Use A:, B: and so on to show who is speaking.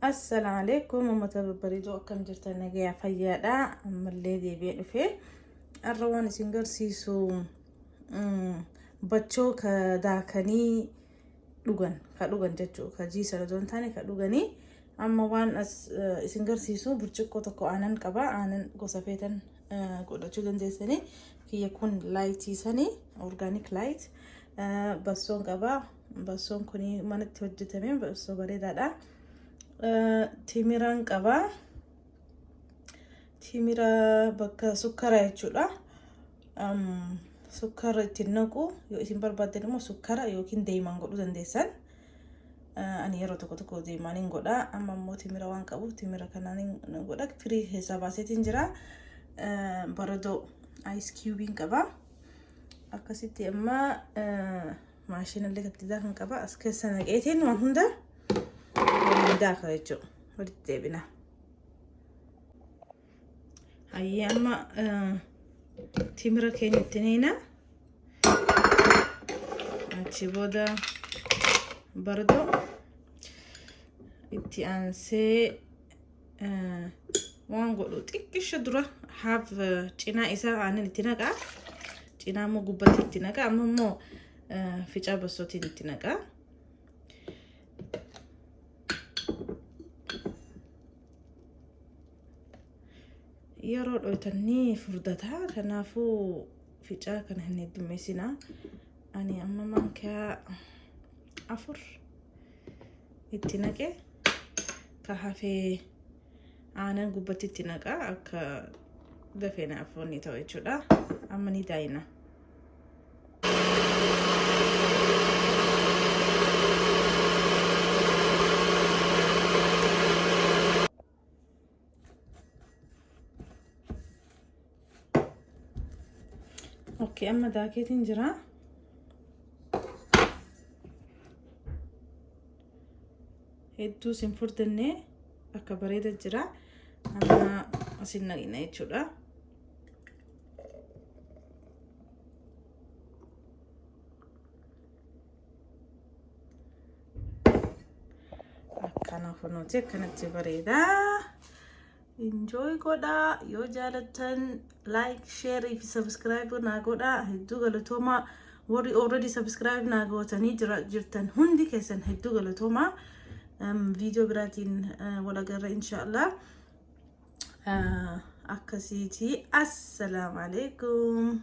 A: Assalaamu alaikum uummata babbareedoo, akkam jirtan? Nagayaa, fayyaadha? Ammallee deebi'ee dhufee har'a waan isin garsiisu bachoo ka daakanii dhugan, ka dhugan jechuu, ka jiisan osoo hin taane ka dhuganii. Amma waan as isin garsiisu, burcuqqoo tokko aanan qaba. Aanan gosa feetan godhachuu dandeessanii. Kiyya kun light sanii, organic light. Bassoon qaba. Bassoon kun manatti hojjetame, bassoo bareedaadha. Timiraan qaba. Timira bakka sukkara jechuudha. Sukkara ittiin naqu yoo isin barbaaddan immoo sukkara yookiin deemaan godhuu dandeessan. Ani yeroo tokko tokko deemaan hin godha. Amma immoo timira waan qabuuf timira kanaan hin godha. Firii keessaa baaseetiin jira. Baradoo, ice cubeiin qaba. Akkasitti amma maashinallee kattidaa kan qaba. As keessa naqeetiin waan hunda waliin daaka jechuudha. Walitti deebina. Hayyee, amma timira keenya itti neena. Achi booda baradoo itti aansee waan godhu xiqqisha dura haaf cinaa isaa aannan itti naqaa. Cinaa immoo gubbatti itti naqa. Amma immoo ficaa bassootiin itti naqaa. Yeroo dhoytan ni furdata, kanaafuu ficaa kana hin heddummeessinaa. Ani amma maankaa 4 itti naqe. Ka hafee aanan gubbatti itti naqa, akka dafee naaf wanni ta'u jechuudha. Amma ni daayina. Okay, amma daakeetiin jira. Hedduu sin furdanne, akka bareeda jira. Amma asin naqina jechuudha. Akkana kunuuti, akkanatti bareedaa. Enjoy godhaa. Yoo jaalattan like, share fi subscribe naa godhaa. Hedduu galatoomaa. Warri already subscribe naa gootanii jirtan hundi keessan hedduu galatoomaa. Viidiyoo biraatiin wal agarra, inshaallah. Akkasiiti, assalaamu alaikum.